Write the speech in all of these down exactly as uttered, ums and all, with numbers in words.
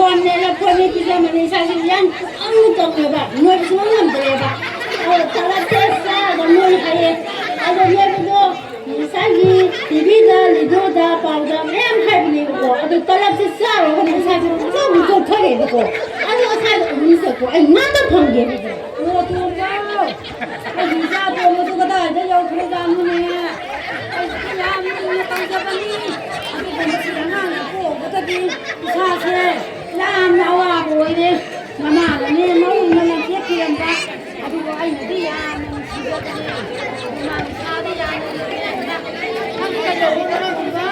ꯄꯥꯝꯃꯦ, ꯂꯐꯣꯏꯅꯦ ꯄꯤꯖꯕꯅꯦ, ꯏꯁꯥꯁꯦ ꯌꯥꯝ ꯀꯪꯅ ꯀꯪꯉꯦꯕ, ꯅꯣꯏꯕ ꯁꯨꯡꯉꯝ ꯉꯝꯗ꯭ꯔꯦꯕ꯫ ꯑꯗꯣ ꯇꯂꯞꯁꯦ ꯆꯥꯔꯒ ꯅꯣꯏ ꯍꯥꯏꯌꯦ꯫ ꯑꯗꯣ ꯅꯣꯏꯕꯗꯣ ꯉꯁꯥꯏꯒꯤ ꯇꯤꯚꯤꯗ, ꯔꯦꯗꯤꯑꯣꯗ, ꯄꯥꯎꯗ ꯃꯌꯥꯝ ꯍꯥꯏꯕꯅꯦꯕꯀꯣ꯫ ꯑꯗꯣ ꯇꯂꯞꯁꯦ ꯆꯥꯔꯨꯔꯒꯅꯦ ꯏꯁꯥꯁꯦ ꯄꯨꯡꯆꯣꯛ ꯆꯣꯛꯊꯔꯛꯑꯦꯕꯀꯣ꯫ ꯑꯗꯣ ꯏꯁꯥꯗ ꯑꯃꯨꯛ ꯆꯠꯄ ꯑꯩ ꯉꯥꯛꯇ ꯐꯪꯒꯦꯕ꯫ ꯑꯣ, ꯇꯣꯝꯕ! ꯑꯩꯒꯤ ꯏꯆꯥ ꯇꯣꯝꯕꯗꯨ ꯀꯗꯥꯏꯗ ꯌꯧꯈ꯭ꯔꯖꯥꯠꯅꯣꯅꯦ? ꯑꯩꯁꯨ ꯌꯥꯝ ꯅꯤꯡꯅ ꯇꯧꯖꯕꯅꯤ꯫ ꯑꯗꯨꯒꯨꯝꯕꯁꯤ ꯑꯉꯥꯡꯅ ꯄꯣꯛꯑꯒꯗꯤ ꯏꯁꯥꯁꯦ ꯌꯥꯝꯅ ꯑꯋꯥꯕ ꯑꯣꯏꯔꯦ꯫ ꯃꯃꯥꯅꯅꯦ ꯃꯔꯨꯝꯗ ꯂꯪꯊꯦꯛꯄꯤꯔꯝꯕ꯫ ꯑꯗꯨꯕꯨ ꯑꯩꯅꯗꯤ ꯌꯥꯝꯅ ꯅꯨꯡꯁꯤꯖꯕꯅꯤ꯫ ꯃꯃꯥ ꯏꯁꯥꯗꯤ ꯌꯥꯝꯅ ꯅꯨꯡꯁꯤꯖꯕꯅꯤ꯫ ꯅꯪꯗꯤ ꯀꯩꯗꯧꯔꯤꯅꯣ ꯅꯪꯕꯣ?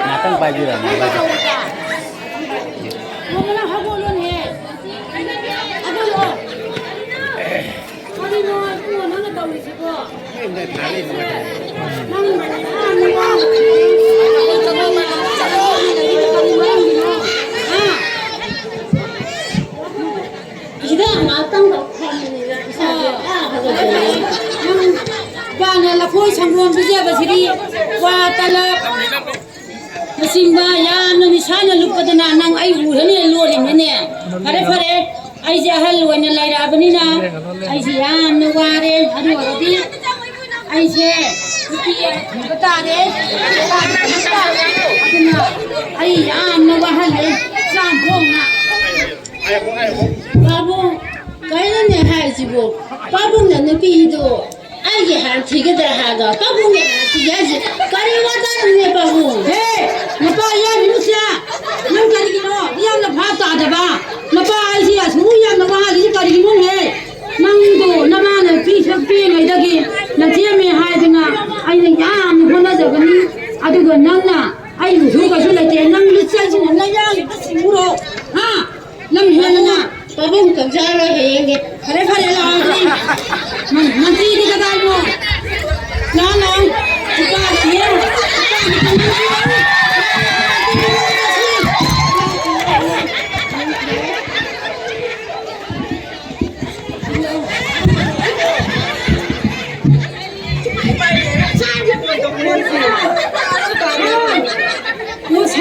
ꯉꯥꯛꯇꯪ ꯄꯥꯏꯕꯤꯔꯝꯃꯣ, ꯅꯪ ꯄꯥꯏꯕꯤꯔꯝꯃꯣ꯫ ꯀꯩꯗꯧꯔꯤꯕ? ꯅꯣꯡꯃ ꯅꯪ ꯍꯧꯒꯠꯂꯣꯅꯦ꯫ ꯍꯧꯒꯠꯂꯣ꯫ ꯀꯔꯤꯅꯣ ꯏꯕꯨꯡꯉꯣ ꯅꯪꯅ ꯇꯧꯔꯤꯁꯤꯕꯣ? ꯅꯪ ꯌꯥꯝꯅ ꯋꯥꯅ ꯀꯔꯤ ꯃꯔꯝꯒꯤꯅꯣ? ꯍꯥ? ꯁꯤꯗ ꯉꯥꯛꯇꯪ ꯐꯝꯕꯅꯤꯗ, ꯏꯁꯥꯁꯦ ꯑꯥ ꯍꯧꯒꯠꯄꯅꯤꯗ꯫ ꯅꯪ ꯅꯨꯄꯥꯅ ꯂꯐꯣꯏ ꯁꯪꯒꯣꯝ ꯄꯤꯖꯕꯁꯤꯗꯤ ꯀ꯭ꯋꯥ ꯇꯂꯞ ꯅꯆꯤꯡꯕ ꯌꯥꯝꯅ ꯅꯤꯁꯥꯅ ꯂꯨꯞꯄꯗꯅ ꯅꯪ ꯑꯩ ꯎꯔꯅꯤ ꯂꯣꯜꯂꯤꯅꯤꯅꯦ꯫ ꯐꯔꯦ, ꯐꯔꯦ, ꯑꯩꯁꯦ ꯑꯍꯜ ꯑꯣꯏꯅ ꯂꯩꯔꯛꯑꯕꯅꯤꯅ ꯑꯩꯁꯦ ꯌꯥꯝꯅ ꯋꯥꯔꯦ꯫ ꯑꯗꯨ ꯑꯣꯏꯔꯗꯤ ꯑꯩꯁꯦ ꯅꯨꯄꯤ ꯑꯃ ꯊꯤꯕ ꯇꯥꯔꯦ꯫ ꯑꯗꯨꯅ ꯑꯩ ꯌꯥꯝꯅ ꯋꯥꯍꯜꯂꯦ꯫ ꯆꯥꯝ ꯊꯣꯡꯅ꯫ ꯄꯥꯕꯨꯡ, ꯀꯩꯅꯣꯅꯦ ꯍꯥꯏꯁꯤꯕꯨ? ꯄꯥꯕꯨꯡꯅ ꯅꯨꯄꯤꯗꯣ ꯑꯩꯒꯤ ꯍꯥꯟꯅ ꯊꯤꯒꯗ꯭ꯔꯥ ꯍꯥꯏꯔꯒ ꯄꯥꯕꯨꯡꯒꯤ ꯍꯥꯟꯅ ꯊꯤꯒꯦ ꯍꯥꯏꯁꯦ ꯀꯔꯤ ꯋꯥꯇꯥꯅꯣꯅꯦ ꯄꯥꯕꯨꯡ? ꯍꯦ, ꯅꯄꯥ ꯏꯌꯥ ꯅꯨꯡꯁꯤꯌꯥ, ꯅꯪ ꯀꯔꯤꯒꯤꯅꯣ ꯌꯥꯝꯅ ꯚꯥꯞ ꯇꯥꯗꯕ? ꯅꯄꯥ ꯑꯩꯁꯤ ꯑꯁꯨꯛ ꯌꯥꯝꯅ ꯋꯥꯍꯜꯂꯤꯁꯤ ꯀꯔꯤꯒꯤꯅꯣꯅꯦ? ꯅꯪꯗꯣ ꯅꯃꯥꯅ ꯄꯤꯁꯛ ꯄꯤꯛꯏꯉꯩꯗꯒꯤ ꯅꯆꯦꯝꯃꯦ ꯍꯥꯏꯗꯅ ꯑꯩꯅ ꯌꯥꯝꯅ ꯍꯣꯠꯅꯖꯕꯅꯤ꯫ ꯑꯗꯨꯒ ꯅꯪꯅ ꯑꯩꯕꯨꯁꯨ ꯀꯩꯁꯨ ꯂꯩꯇꯦ꯫ ꯅꯪ ꯂꯤꯆꯠꯁꯤꯅ ꯅꯌꯥꯡꯁꯤꯗ ꯁꯤꯡꯉꯨꯔꯣ꯫ ꯍꯥ? ꯂꯝ ꯍꯦꯜꯂꯅ꯫ ꯄꯥꯕꯨꯡ ꯀꯝꯖꯥꯔꯣꯏ ꯍꯌꯦꯡꯗꯤ꯫ ꯐꯔꯦ, ꯐꯔꯦ, ꯂꯥꯛꯑꯣ ꯑꯗꯨꯗꯤ꯫ ꯃꯟꯇ꯭ꯔꯤꯗꯤ ꯀꯗꯥꯏꯅꯣ? ꯂꯥꯛꯑꯣ, ꯂꯥꯛꯑꯣ꯫ ꯅꯨꯄꯥꯒꯤꯅꯦ꯫ ꯃꯁꯥ꯫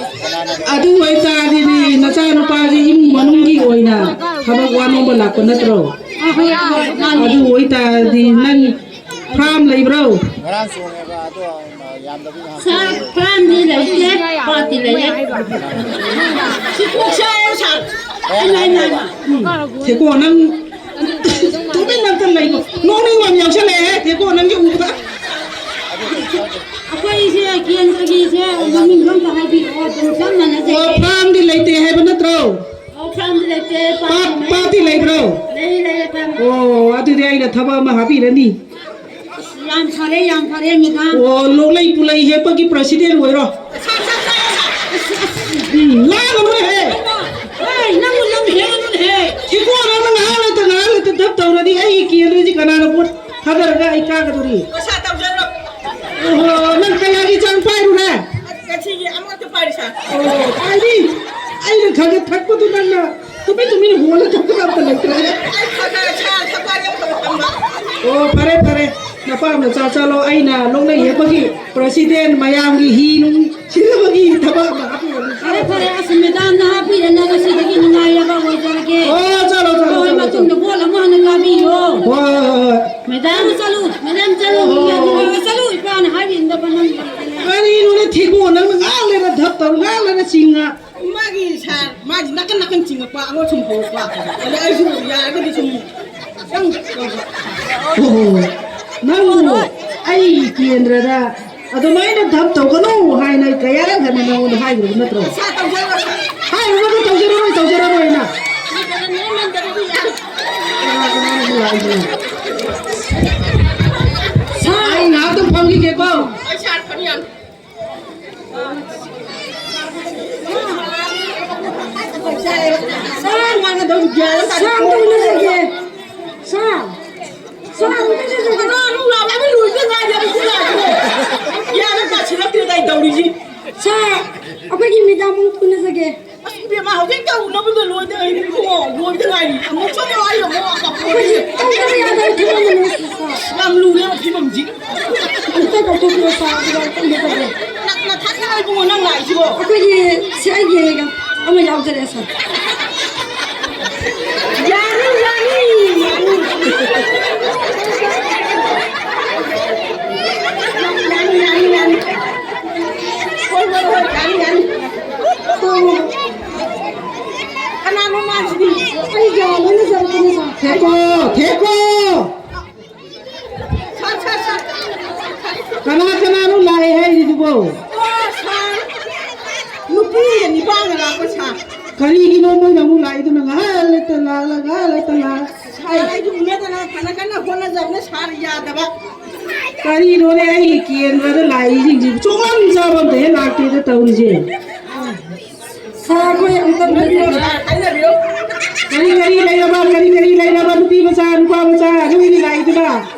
ꯑꯗꯨ ꯑꯣꯏꯇꯥꯔꯗꯤ ꯅꯆꯥꯅꯨꯄꯥꯁꯤ ꯏꯃꯨꯡ ꯃꯅꯨꯡꯒꯤ ꯑꯣꯏꯅ ꯊꯕꯛ ꯋꯥꯅꯣꯝꯕ ꯂꯥꯛꯄ ꯅꯠꯇ꯭ꯔꯣ? ꯑꯗꯨ ꯑꯣꯏꯇꯥꯔꯗꯤ ꯅꯪ ꯐꯥꯔꯝ ꯂꯩꯕ꯭ꯔꯣ? ꯉꯔꯥꯡ ꯆꯣꯡꯉꯦꯕ, ꯑꯗꯣ ꯌꯥꯝꯗꯕꯤ ꯉꯥꯏꯍꯥꯛ ꯁꯥꯔ, ꯐꯥꯔꯝꯗꯤ ꯂꯩꯇꯦ, ꯄꯥꯠꯇꯤ ꯂꯩꯌꯦ꯫ ꯁꯤ ꯀꯣꯛ ꯁꯥꯏꯌꯦ, ꯁꯥꯔ꯫ ꯏꯃꯥ, ꯏꯃꯥ, ꯏꯃꯥ꯫ ꯊꯦꯀꯣ, ꯅꯪ ꯇꯨꯃꯤꯟꯅ ꯑꯝꯇ ꯂꯩꯒꯣ꯫ ꯅꯣꯛꯅꯤꯡꯕ ꯑꯃ ꯌꯥꯎꯁꯜꯂꯛꯑꯦ, ꯊꯦꯀꯣ, ꯅꯪꯒꯤ ꯎꯕꯗ꯫ ꯑꯩꯈꯣꯏꯁꯦ ꯀꯦꯟꯗ꯭ꯔꯒꯤꯁꯦ ꯃꯃꯤꯡꯗꯣ ꯑꯝꯇ ꯍꯥꯏꯕꯤꯔꯛꯑꯣ, ꯑꯗꯨꯝ ꯆꯞ ꯃꯥꯟꯅꯖꯩ꯫ ꯑꯣ, ꯐꯥꯔꯝꯗꯤ ꯂꯩꯇꯦ ꯍꯥꯏꯕ ꯅꯠꯇ꯭ꯔꯣ? ꯑꯣ, ꯐꯥꯔꯝꯗꯤ ꯂꯩꯇꯦ, ꯄꯥꯠ, ꯄꯥꯠꯇꯤ ꯂꯩꯕ꯭ꯔꯣ? ꯂꯩ, ꯂꯩꯌꯦ, ꯐꯥꯔꯝ꯫ ꯑꯣ, ꯑꯗꯨꯗꯤ ꯑꯩꯅ ꯊꯕꯛ ꯑꯃ ꯍꯥꯞꯄꯤꯔꯅꯤ꯫ ꯑꯁ, ꯌꯥꯝ ꯐꯔꯦ, ꯌꯥꯝ ꯐꯔꯦ, ꯃꯦꯗꯥꯝ꯫ ꯑꯣ, ꯂꯣꯛꯂꯩ ꯄꯨꯂꯩ ꯍꯦꯛꯄꯒꯤ ꯄ꯭ꯔꯁꯤꯗꯦꯟ ꯑꯣꯏꯔꯣ꯫ ꯎꯝ, ꯂꯥꯡꯒꯅꯨꯅꯦꯍꯦ꯫ ꯍꯣꯏ, ꯅꯪꯕꯨ ꯂꯝ ꯍꯦꯟꯒꯅꯨꯅꯦꯍꯦ꯫ ꯊꯤꯀꯣꯅ ꯊꯕꯛ ꯇꯧꯔꯗꯤ ꯑꯩꯒꯤ ꯀꯦꯟꯗ꯭ꯔꯁꯤ ꯀꯅꯥꯅ ꯄꯣꯠ ꯊꯥꯗꯔꯒ ꯑꯩ ꯀꯥꯒꯗꯧꯔꯤ? ꯄꯩꯁꯥ ꯇꯧꯖꯔꯣ꯫ ꯑꯣꯍꯣ, ꯅꯪ ꯀꯌꯥꯒꯤ ꯆꯥꯡ ꯄꯥꯏꯔꯨꯔꯦ? ꯉꯁꯤꯒꯤ ꯑꯃꯈꯛꯇ ꯄꯥꯏꯔꯤ, ꯁꯥꯔ꯫ ꯑꯣ, ꯄꯥꯏꯔꯤ꯫ ꯑꯩꯅ ꯈꯔ ꯈꯔ ꯊꯛꯄꯗꯨ ꯅꯪꯅ ꯇꯨꯃꯤꯟ ꯇꯨꯃꯤꯟ ꯍꯣꯜꯂ ꯊꯛꯄꯗ ꯑꯝꯇ ꯂꯩꯇ꯭ꯔꯦ꯫ ꯑꯩ ꯈꯔ ꯈꯔ, ꯁꯥꯔ, ꯊꯛꯄ ꯌꯥꯝ ꯐꯕ ꯈꯪꯕ꯫ ꯑꯣ, ꯐꯔꯦ, ꯐꯔꯦ꯫ ꯅꯄꯥꯝ ꯅꯆꯥ ꯆꯠꯂꯣ, ꯑꯩꯅ ꯅꯣꯡꯃꯩ ꯌꯦꯛꯄꯒꯤ ꯄ꯭ꯔꯁꯤꯗꯦꯟ ꯃꯌꯥꯝꯒꯤ ꯍꯤ ꯅꯨꯡ ꯁꯤꯅꯕꯒꯤ ꯊꯕꯛ ꯑꯃ ꯍꯥꯞꯄꯤꯔꯝꯃꯤ꯫ ꯐꯔꯦ, ꯐꯔꯦ, ꯑꯁ, ꯃꯦꯗꯥꯝꯅ ꯍꯥꯞꯄꯤꯔꯦ, ꯅꯪ ꯉꯁꯤꯗꯒꯤ ꯅꯨꯡꯉꯥꯏꯔꯕ ꯑꯣꯏꯖꯔꯒꯦ꯫ ꯑꯣ, ꯆꯠꯂꯣ, ꯆꯠꯂꯣ, ꯍꯣꯏ, ꯆꯠꯂꯣ, ꯃꯇꯨꯡꯗ ꯆꯠꯂꯣ꯫ ꯕꯣꯜ ꯑꯃꯨꯛ ꯍꯟꯅ ꯀꯥꯕꯤꯌꯣ꯫ ꯍꯣꯏ, ꯍꯣꯏ, ꯍꯣꯏ, ꯍꯣꯏ꯫ ꯃꯦꯗꯥꯝ, ꯆꯠꯂꯨ, ꯃꯦꯗꯥꯝ, ꯆꯠꯂꯨ, ꯑꯣ꯫ ꯆꯠꯂꯨ, ꯏꯄꯥꯅ ꯍꯥꯏꯕ ꯏꯟꯗꯕ ꯅꯪ꯫ ꯀꯔꯤꯅꯣꯅꯦ, ꯊꯦꯛꯀꯣ, ꯅꯪꯅ ꯉꯥꯡ ꯂꯩꯔ ꯙꯞ ꯇꯧꯔ, ꯉꯥꯡ ꯂꯩꯔ ꯆꯤꯡꯉ꯫ ꯃꯥꯒꯤ ꯁꯥꯔ, ꯃꯥꯒꯤ ꯅꯥꯀꯟ ꯅꯥꯀꯟ ꯆꯤꯡꯉꯛꯄ, ꯑꯉꯣꯟ ꯁꯨꯝ ꯍꯧꯔꯛꯄ꯫ ꯑꯗ ꯑꯩꯁꯨ ꯌꯥꯔꯒꯗꯤ ꯁꯨꯝ ꯈꯤꯇꯪ ꯇꯧꯕ꯫ ꯑꯣ, ꯅꯪꯕꯨ ꯑꯩ ꯀꯦꯟꯗ꯭ꯔꯗ ꯑꯗꯨꯃꯥꯏꯅ ꯙꯞ ꯇꯧꯒꯅꯨ ꯍꯥꯏꯅ ꯑꯩ ꯀꯌꯥꯔꯛ ꯍꯟꯅ ꯅꯉꯣꯟꯗ ꯍꯥꯏꯈ꯭ꯔꯕ ꯅꯠꯇ꯭ꯔꯣ? ꯁꯥꯔ, ꯇꯧꯖꯔꯣꯏ, ꯁꯥꯔ꯫ ꯍꯥꯏꯔꯨꯔꯒ ꯇꯧꯖꯔꯔꯣꯏ, ꯇꯧꯖꯔꯔꯣꯏꯅ꯫ ꯅꯦꯝꯃꯟꯗꯕꯒꯤ ꯌꯥꯔꯣꯏ꯫ ꯀꯅꯥ ꯀꯅꯥꯅꯣ ꯂꯥꯛꯏꯗꯨꯅ? ꯁꯥꯔ, ꯑꯩ ꯉꯥꯏꯍꯥꯛꯇꯪ ꯐꯝꯈꯤꯒꯦꯀꯣ꯫ ꯑꯩ ꯁꯥꯔ ꯐꯅ ꯌꯥꯝ ꯁꯥꯔ, ꯁꯥꯔ, ꯑꯝꯇ ꯎꯅꯖꯒꯦ꯫ ꯁꯥꯔ, ꯁꯥꯔ, ꯑꯝꯇ ꯎꯅꯖꯒꯦ꯫ ꯀꯅꯥꯅꯣ ꯂꯥꯎꯔꯒ ꯂꯣꯏꯗ ꯉꯥꯏꯔꯤ, ꯑꯃꯨꯛꯁꯨ ꯂꯥꯛꯇ꯭ꯔꯦ꯫ ꯒ꯭ꯌꯥꯟ ꯑꯃ ꯇꯥꯁꯤꯜꯂꯛꯇ꯭ꯔꯦꯗ ꯑꯩ ꯇꯧꯔꯤꯁꯤ꯫ ꯁꯥꯔ, ꯑꯩꯈꯣꯏꯒꯤ ꯃꯦꯗꯥꯝ ꯑꯃꯨꯛ ꯎꯅꯖꯒꯦ꯫ ꯑꯁ, ꯏꯕꯦꯝꯃ, ꯍꯧꯖꯤꯛꯇ ꯎꯅꯕꯗ ꯂꯣꯏꯗ ꯉꯥꯏꯔꯤ, ꯏꯕꯨꯡꯉꯣ, ꯂꯣꯏꯗ ꯉꯥꯏꯔꯤ꯫ ꯑꯃꯨꯛ ꯆꯠꯂꯣ, ꯑꯩ ꯑꯃꯨꯛ ꯑꯀꯞꯄ ꯑꯩꯈꯣꯏꯒꯤ ꯇꯧꯗꯕ ꯌꯥꯗꯕ ꯊꯕꯛ ꯑꯃ ꯂꯩ, ꯁꯥꯔ꯫ ꯌꯥꯝ ꯂꯨꯔꯦꯕ ꯐꯤꯕꯝꯁꯤ꯫ ꯑꯝꯇ ꯀꯧꯊꯣꯛꯄꯤꯔꯣ, ꯁꯥꯔ, ꯑꯗꯨꯒ ꯑꯝꯇ ꯎꯅꯖꯒꯦ꯫ ꯅ-, ꯅꯊꯟꯗ ꯏꯕꯨꯡꯉꯣ ꯅꯪ ꯂꯥꯛꯏꯁꯤꯕꯣ? ꯑꯩꯈꯣꯏꯒꯤ ꯁꯤ ꯑꯩꯒꯤ ꯑꯃ ꯌꯥꯎꯖꯔꯦ, ꯁꯥꯔ꯫ ꯌꯥꯅꯤ, ꯌꯥꯅꯤ꯫ ꯌꯥꯅꯤ, ꯌꯥꯅꯤ, ꯌꯥꯅꯤ꯫ ꯍꯣꯏ, ꯍꯣꯏ, ꯍꯣꯏ, ꯌꯥꯅꯤ, ꯌꯥꯅꯤ꯫ ꯀꯅꯥꯅꯣ ꯃꯥꯁꯤꯗꯤ? ꯑꯩ ꯒ꯭ꯌꯥꯟ ꯂꯣꯏꯅ ꯆꯠꯂꯛꯀꯅꯤ, ꯁꯥꯔ꯫ ꯊꯦꯛꯀꯣ, ꯊꯦꯛꯀꯣ꯫ ꯁꯥꯔ, ꯁꯥꯔ, ꯁꯥꯔ꯫ ꯀꯅꯥ ꯀꯅꯥꯅꯣ ꯂꯥꯛꯑꯦ ꯍꯥꯏꯔꯤꯗꯨꯕꯣ? ꯑꯣ, ꯁꯥꯔ꯫ ꯅꯨꯄꯤ ꯅꯤꯄꯥꯒ ꯂꯥꯛꯄ, ꯁꯥꯔ꯫ ꯀꯔꯤꯒꯤꯅꯣ ꯃꯣꯏꯅ ꯑꯃꯨꯛ ꯂꯥꯛꯏꯗꯨꯅ? ꯉꯥꯏꯍꯥꯛ ꯂꯩꯇ ꯂꯥꯛꯂ, ꯉꯥꯏꯍꯥꯛ ꯂꯩꯇ ꯂꯥꯛꯂ꯫ ꯁꯥꯔ, ꯑꯩꯁꯨ ꯎꯅꯗꯅ ꯐꯅ ꯀꯟꯅ ꯍꯣꯠꯅꯖꯕꯅꯦ, ꯁꯥꯔ, ꯌꯥꯗꯕ꯫ ꯀꯔꯤꯅꯣꯅꯦ, ꯑꯩꯒꯤ ꯀꯦꯟꯗ꯭ꯔꯗ ꯂꯥꯛꯏꯁꯤꯡꯁꯤ ꯆꯣꯡꯂꯝ ꯆꯥꯕ ꯑꯝꯇ ꯍꯦꯛ ꯂꯥꯛꯇꯦꯗ ꯇꯧꯔꯤꯁꯦ꯫ ꯑꯩꯈꯣꯏ ꯑꯃꯨꯛꯇꯪ ꯀꯔꯤ ꯀꯔꯤ ꯂꯩꯔꯕ, ꯀꯔꯤ ꯀꯔꯤ ꯂꯩꯔꯕ ꯅꯨꯄꯤ ꯃꯆꯥ, ꯅꯨꯄꯥ ꯃꯆꯥ, ꯅꯣꯏꯒꯤ ꯂꯥꯛꯏꯗꯨꯅ?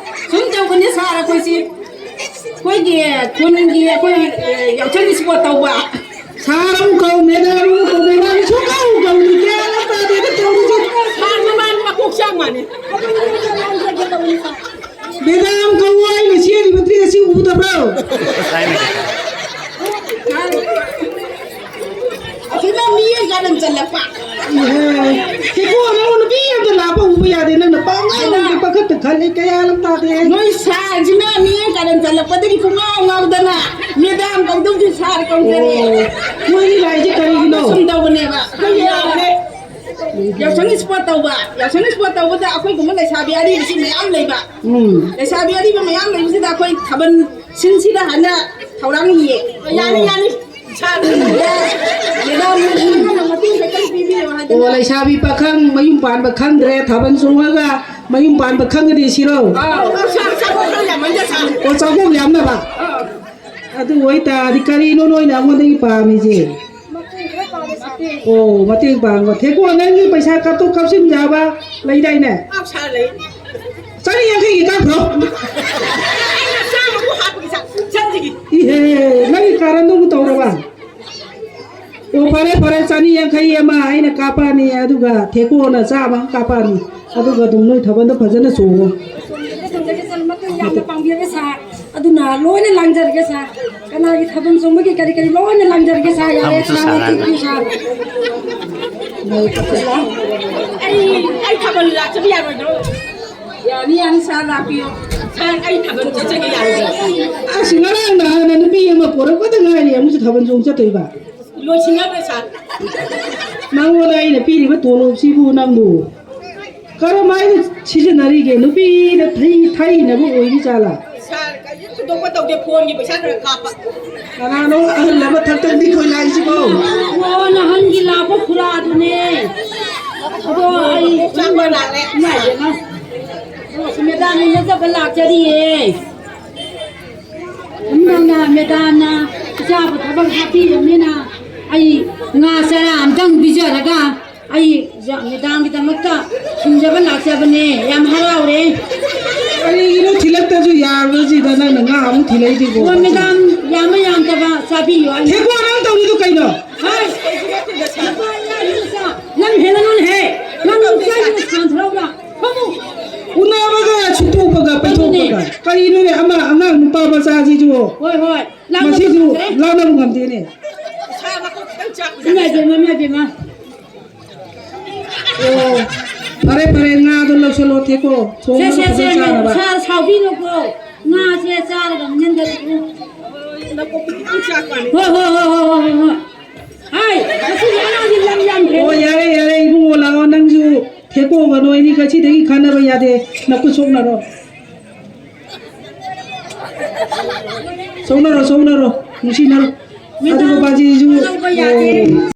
ꯁꯨꯝ ꯇꯧꯕꯅꯤ ꯁꯥꯔ, ꯑꯩꯈꯣꯏꯁꯤ ꯑꯩꯈꯣꯏꯒꯤ ꯈꯨꯟꯒꯤ ꯑꯩꯈꯣꯏ ꯌꯥꯎꯁꯪ ꯏꯁꯄꯣꯔꯠ ꯇꯧꯕ꯫ ꯁꯥꯔ ꯑꯃꯨꯛ ꯀꯧ, ꯃꯦꯗꯥꯝ ꯑꯃꯨꯛ ꯀꯧ, ꯃꯦꯗꯥꯝ ꯁꯨꯡꯀꯧ ꯀꯧꯗꯦ, ꯒ꯭ꯌꯥꯟ ꯑꯃ ꯇꯥꯗꯦꯗ ꯇꯧꯔꯤꯁꯦ꯫ ꯁꯥꯔ ꯃꯃꯥꯡ ꯃꯀꯣꯛ ꯆꯥꯡ ꯃꯥꯟꯅꯩ꯫ ꯃꯦꯗꯥꯝ ꯀꯧ ꯍꯥꯏꯅ ꯆꯦꯜꯂꯤꯕ ꯗ꯭ꯔꯦꯁꯁꯤ ꯎꯗꯕ꯭ꯔꯣ? ꯑꯁꯤꯅ ꯃꯤꯠꯌꯦꯡ ꯀꯥꯔꯟ ꯆꯜꯂꯛꯄ꯫ ꯏꯍꯦ, ꯊꯦꯀꯣ, ꯅꯪꯕꯨ ꯅꯨꯄꯤ ꯑꯝꯇ ꯂꯥꯛꯄ ꯎꯕ ꯌꯥꯗꯦ, ꯅꯪꯅ ꯄꯥꯎ ꯉꯥꯡꯕꯗꯤ ꯄꯥꯈꯠꯇ ꯈꯜꯂꯤ, ꯀꯌꯥ ꯑꯃ ꯇꯥꯗꯦ꯫ ꯅꯣꯏ ꯁꯥꯔꯁꯤꯅ ꯃꯤꯠꯌꯦꯡ ꯀꯥꯔꯟ ꯆꯜꯂꯛꯄꯗꯒꯤ ꯄꯨꯡꯉꯥꯎ ꯉꯥꯎꯗꯅ ꯃꯦꯗꯥꯝ ꯀꯧꯗꯧꯁꯤ ꯁꯥꯔ ꯀꯧꯖꯔꯦ꯫ ꯑꯣ, ꯃꯣꯏꯒꯤ ꯂꯥꯏꯁꯦ ꯀꯔꯤꯒꯤꯅꯣ? ꯁꯨꯝ ꯇꯧꯕꯅꯦꯕ꯫ ꯌꯥꯎꯁꯪ ꯏꯁꯄꯣꯔꯠ ꯇꯧꯕ, ꯌꯥꯎꯁꯪ ꯏꯁꯄꯣꯔꯠ ꯇꯧꯕꯗ ꯑꯩꯈꯣꯏꯒꯨꯝꯕ ꯂꯩꯁꯥꯕꯤ ꯑꯔꯤꯕꯁꯤ ꯃꯌꯥꯝ ꯂꯩꯕ꯫ ꯎꯝ꯫ ꯂꯩꯁꯥꯕꯤ ꯑꯔꯤꯕ ꯃꯌꯥꯝ ꯂꯩꯕꯁꯤꯗ ꯑꯩꯈꯣꯏ ꯊꯥꯕꯜ ꯁꯤꯟꯁꯤꯗ ꯍꯥꯏꯅ ꯊꯧꯔꯥꯡ ꯏꯌꯦ꯫ ꯌꯥꯅꯤ, ꯑꯣ꯫ ꯌꯥꯅꯤ꯫ ꯁꯥꯔ, ꯃꯦꯗꯥꯝ, ꯅꯪꯅ ꯃꯇꯦꯡ ꯈꯤꯇꯪ ꯄꯤꯕꯤꯌꯨ ꯍꯥꯏꯗꯅ꯫ ꯑꯣ, ꯂꯩꯁꯥꯕꯤ ꯄꯥꯈꯪ ꯃꯌꯨꯝ ꯄꯥꯟꯕ ꯈꯪꯗ꯭ꯔꯦ, ꯊꯥꯕꯜ ꯆꯣꯡꯉꯒ ꯃꯌꯨꯝ ꯄꯥꯟꯕ ꯈꯪꯒꯅꯤ ꯁꯤꯔꯣ? ꯑꯥꯎ, ꯁꯥꯔ, ꯆꯥꯛꯀꯧꯕ ꯌꯥꯝꯃꯟꯗ ꯁꯥꯔ꯫ ꯑꯣ, ꯆꯥꯛꯀꯧꯕ ꯌꯥꯝꯅꯕ? ꯑꯥꯎ꯫ ꯑꯗꯨ ꯑꯣꯏꯇꯥꯔꯗꯤ ꯀꯔꯤꯅꯣ ꯅꯣꯏꯅ ꯑꯩꯉꯣꯟꯗꯒꯤ ꯄꯥꯝꯃꯤꯁꯦ? ꯑꯣ, ꯃꯇꯦꯡ ꯄꯥꯡꯕ꯫ ꯊꯦꯀꯣ, ꯅꯪꯒꯤ ꯄꯩꯁꯥ ꯀꯥꯞꯊꯣꯛ ꯀꯥꯞꯁꯤꯟ ꯌꯥꯕ ꯂꯩꯗꯥꯏꯅꯦ? ꯑꯥꯎ, ꯁꯥꯔ, ꯂꯩ꯫ ꯆꯅꯤ ꯌꯥꯡꯈꯩꯒꯤ ꯀꯥꯞꯈ꯭ꯔꯣ꯫ ꯑꯩꯅ ꯆꯥꯝꯃ ꯑꯃꯨꯛ ꯍꯥꯞꯄꯒꯤ ꯁꯥꯔ, ꯆꯠꯁꯤꯒꯤ꯫ ꯏꯍꯦ, ꯅꯪꯒꯤ ꯀꯥꯔꯟꯗꯨ ꯑꯃꯨꯛ ꯇꯧꯔꯕ? ꯑꯣ, ꯐꯔꯦ, ꯐꯔꯦ, ꯆꯅꯤ ꯌꯥꯡꯈꯩ ꯑꯃ ꯑꯩꯅ ꯀꯥꯞꯄꯛꯑꯅꯤ, ꯑꯗꯨꯒ ꯊꯦꯀꯣꯅ ꯆꯥꯝꯃ ꯑꯃ ꯀꯥꯞꯄꯛꯑꯅꯤ, ꯑꯗꯨꯒ ꯑꯗꯨꯝ ꯅꯣꯏ ꯊꯥꯕꯜꯗꯣ ꯐꯖꯅ ꯆꯣꯡꯉꯣ꯫ ꯃꯇꯨꯡ ꯌꯥꯝꯅ ꯄꯥꯡꯕꯤꯔꯒ ꯁꯥꯔ, ꯑꯗꯨꯅ ꯂꯣꯏꯅ ꯂꯥꯡꯖꯔꯒꯦ ꯁꯥꯔ꯫ ꯀꯅꯥꯒꯤ ꯊꯥꯕꯜ ꯆꯣꯡꯕꯒꯤ ꯀꯔꯤ ꯀꯔꯤ ꯂꯣꯏꯅ ꯂꯥꯡꯖꯔꯒꯦ ꯁꯥꯔ꯫ ꯌꯥꯔꯦ, ꯑꯃꯨꯛꯁꯨ ꯁꯥꯔ, ꯁꯥꯔ ꯃꯇꯤꯛ ꯄꯤꯌꯨ ꯁꯥꯔ꯫ ꯑꯩ, ꯑꯩ ꯊꯥꯕꯜ ꯂꯥꯛꯆꯕ ꯌꯥꯔꯣꯏꯗ꯭ꯔꯣ? ꯌꯥꯅꯤ, ꯌꯥꯅꯤ ꯁꯥꯔ, ꯂꯥꯛꯄꯤꯌꯨ꯫ ꯁꯥꯔ, ꯑꯩ ꯊꯥꯕꯜ ꯆꯠꯆꯒꯦ ꯌꯥꯔꯣꯏꯗ꯭ꯔꯣ? ꯑꯁ, ꯉꯔꯥꯡ ꯅꯍꯥꯟꯅ ꯅꯨꯄꯤ ꯑꯃ ꯄꯣꯔꯛꯄꯗ ꯉꯥꯏꯔꯤ, ꯑꯃꯨꯛꯁꯨ ꯊꯥꯕꯜ ꯆꯣꯡ ꯆꯠꯇꯣꯏꯕ? ꯂꯣꯏꯁꯤꯟꯅꯈ꯭ꯔꯦ ꯁꯥꯔ꯫ ꯅꯪꯉꯣꯟꯗ ꯑꯩꯅ ꯄꯤꯔꯤꯕ ꯇꯣꯂꯣꯞꯁꯤꯕꯨ ꯅꯪꯕꯨ ꯀꯔꯝꯍꯥꯏꯅ ꯁꯤꯖꯤꯟꯅꯔꯤꯒꯦ? ꯅꯨꯄꯤꯗ ꯊꯩ-, ꯊꯩꯅꯕ ꯑꯣꯏꯔꯤ ꯖꯥꯠꯂꯥ? ꯁꯥꯔ, ꯀꯔꯤꯝ ꯊꯣꯏꯗꯣꯛꯄ ꯇꯧꯗꯦ, ꯐꯣꯟꯒꯤ ꯄꯩꯁꯥ ꯈꯔ ꯀꯥꯞꯄ꯫ ꯀꯅꯥꯅꯣ ꯑꯍꯜ ꯑꯃ ꯊꯛ ꯊꯛ ꯅꯤꯛꯈꯣꯏ ꯂꯥꯛꯏꯁꯤꯕꯣ? ꯐꯣꯟ ꯑꯍꯟꯒꯤ ꯂꯥꯛꯄ ꯈꯨꯔꯥꯗꯨꯅꯦ꯫ ꯑꯗꯣ ꯑꯩ ꯆꯥꯛꯄ ꯂꯥꯛꯂꯦ꯫ ꯏꯃꯥ ꯏꯕꯦꯝꯃ꯫ ꯑꯣ, ꯁꯤ ꯃꯦꯗꯥꯝ ꯎꯅꯖꯕ ꯂꯥꯛꯆꯔꯤꯌꯦ꯫ ꯅꯪꯅ ꯃꯦꯗꯥꯝꯅ ꯑꯆꯥꯕ ꯊꯕꯛ ꯍꯥꯞꯄꯤꯕꯅꯤꯅ ꯑꯩ ꯉꯥ ꯆꯔꯥ ꯑꯝꯇꯪ ꯄꯤꯖꯔꯒ ꯑꯩ ꯖ-, ꯃꯦꯗꯥꯝꯒꯤꯗꯃꯛꯇ ꯊꯤꯟꯖꯕ ꯂꯥꯛꯆꯕꯅꯦ꯫ ꯌꯥꯝ ꯍꯔꯥꯎꯔꯦ꯫ ꯀꯔꯤꯒꯤꯅꯣ ꯊꯤꯜꯂꯛꯇꯁꯨ ꯌꯥꯕꯁꯤꯗ ꯅꯪꯅ ꯉꯥ ꯑꯃꯨꯛ ꯊꯤꯜꯂꯛꯏꯗꯨꯕꯨ? ꯑꯣ, ꯃꯦꯗꯥꯝ, ꯌꯥꯝꯕ ꯌꯥꯝꯗꯕ ꯆꯥꯕꯤꯌꯨ꯫ ꯑꯩ ꯊꯦꯀꯣ ꯅꯪ ꯇꯧꯔꯤꯗꯨ ꯀꯩꯅꯣ? ꯍꯥꯏ, ꯅꯪ ꯍꯦꯜꯂꯅꯨꯅꯦꯍꯦ꯫ ꯅꯪ ꯆꯥꯏꯗꯨꯅ ꯁꯥꯟꯊꯔꯛꯎꯔꯥ? ꯐꯝꯃꯨ꯫ ꯎꯅꯕꯒ ꯁꯨꯛꯇꯣꯛꯄꯒ ꯄꯩꯊꯣꯛꯄꯒ꯫ ꯑꯗꯨꯅꯦ꯫ ꯀꯔꯤꯅꯣꯅꯦ ꯑꯃ ꯑꯉꯥꯡ ꯅꯨꯄꯥ ꯃꯆꯥꯁꯤꯁꯨ? ꯍꯣꯏ, ꯍꯣꯏ꯫ ꯂꯥꯡꯅꯕ ꯃꯁꯤꯁꯨ ꯉꯝꯗ꯭ꯔꯦ꯫ ꯂꯥꯡꯅꯕ ꯉꯝꯗꯦꯅꯦ꯫ ꯏꯃꯥ ꯏꯕꯦꯝꯃ, ꯏꯃꯥ ꯏꯕꯦꯝꯃ꯫ ꯑꯣ, ꯐꯔꯦ, ꯐꯔꯦ, ꯉꯥꯗꯣ ꯂꯧꯁꯜꯂꯣ, ꯊꯦꯀꯣ꯫ ꯁꯦ, ꯊꯣꯡꯅꯕ ꯁꯦ, ꯁꯦ, ꯐꯖꯅ ꯆꯥꯅꯕ꯫ ꯁꯥꯔ, ꯁꯥꯎꯕꯤꯅꯨꯀꯣ꯫ ꯉꯥꯁꯦ ꯆꯥꯔꯒ ꯅꯟꯗꯕꯤꯌꯨ꯫ ꯍꯣꯏ, ꯍꯣꯏ, ꯍꯣꯏ꯫ ꯍꯥꯏ, ꯉꯁꯤꯗꯤ ꯑꯉꯥꯡꯁꯤ ꯂꯝ ꯌꯥꯝꯈ꯭ꯔꯦ꯫ ꯑꯣ, ꯌꯥꯔꯦ, ꯌꯥꯔꯦ, ꯏꯕꯨꯡꯉꯣ, ꯂꯥꯛꯑꯣ, ꯅꯪꯁꯨ ꯊꯦꯀꯣꯒ ꯅꯣꯏꯅꯤ ꯉꯁꯤꯗꯒꯤ ꯈꯟꯅꯕ ꯌꯥꯗꯦ, ꯅꯈꯨꯠ ꯁꯣꯛꯅꯔꯣ꯫ ꯁꯣꯛꯅꯔꯣ, ꯁꯣꯛꯅꯔꯣ, ꯅꯨꯡꯁꯤꯅꯔꯣ꯫ ꯃꯦꯗꯥꯝ, ꯑꯗꯨꯒ ꯕꯥꯖꯤꯁꯨ, ꯂꯧꯕ ꯌꯥꯗꯦ꯫ ꯑꯣ꯫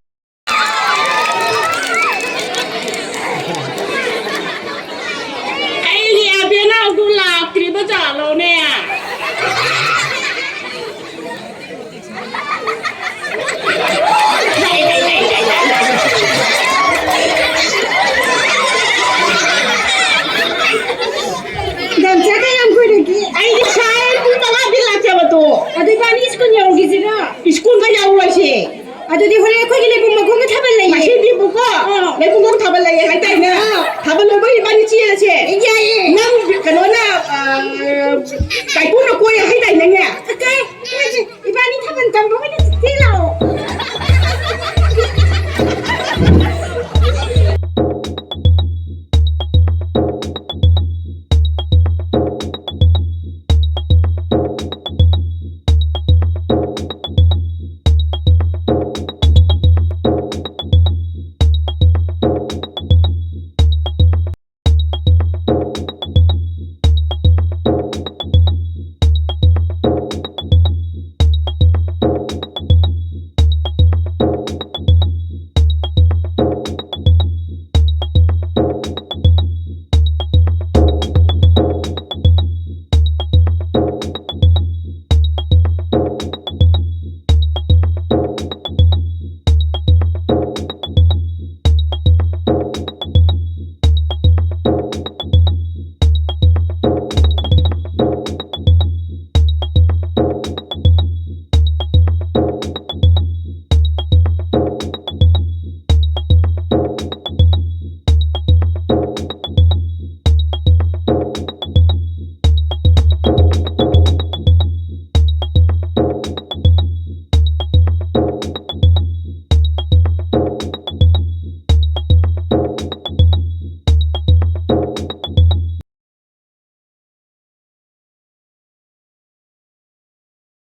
ꯑꯩꯒꯤ ꯑꯕꯦꯅꯥꯎꯗꯨ ꯂꯥꯛꯇ꯭ꯔꯤꯕ ꯖꯥꯠꯂꯣꯅꯦ? ꯗꯥꯟꯁꯔꯗ ꯌꯥꯝ ꯀꯨꯏꯔꯒꯦ꯫ ꯑꯩꯗꯤ ꯁꯥꯏ ꯄꯨꯡ ꯃꯉꯥꯗꯤ ꯂꯥꯛꯆꯕꯗꯣ꯫ ꯑꯗꯨ ꯏꯕꯥꯅꯤ ꯁ꯭ꯀꯨꯜ ꯌꯧꯔꯨꯈꯤꯁꯤꯔꯣ? ꯁ꯭ꯀꯨꯜꯒ ꯌꯧꯔꯣꯏꯁꯦ꯫ ꯑꯗꯨꯗꯤ ꯍꯣꯔꯦꯟ ꯑꯩꯈꯣꯏꯒꯤ ꯂꯩꯕꯨꯡ ꯃꯈꯣꯡꯗ ꯊꯥꯕꯜ ꯂꯩꯌꯦ꯫ ꯉꯁꯤꯗꯤꯕꯀꯣ, ꯑꯥ꯫ ꯂꯩꯕꯨꯡ ꯃꯈꯣꯡ ꯊꯥꯕꯜ ꯂꯩꯌꯦ ꯍꯥꯏꯗꯥꯏꯅꯦ? ꯑꯥ꯫ ꯊꯥꯕꯜ ꯂꯣꯏꯕ ꯏꯕꯥꯅꯤ ꯆꯦꯜꯂꯁꯦ꯫ ꯌꯥꯏꯌꯦ꯫ ꯅꯪ ꯀꯩꯅꯣꯅ, ꯑꯥ, ꯀꯥꯏꯀꯨꯅ ꯀꯣꯏ ꯍꯥꯏꯗꯥꯏꯅꯦ? ꯀꯥꯏ? ꯏꯕꯥꯅꯤ ꯊꯥꯕꯜ ꯇꯝꯕ ꯑꯣꯏꯅ ꯆꯦꯜꯂꯁꯦ꯫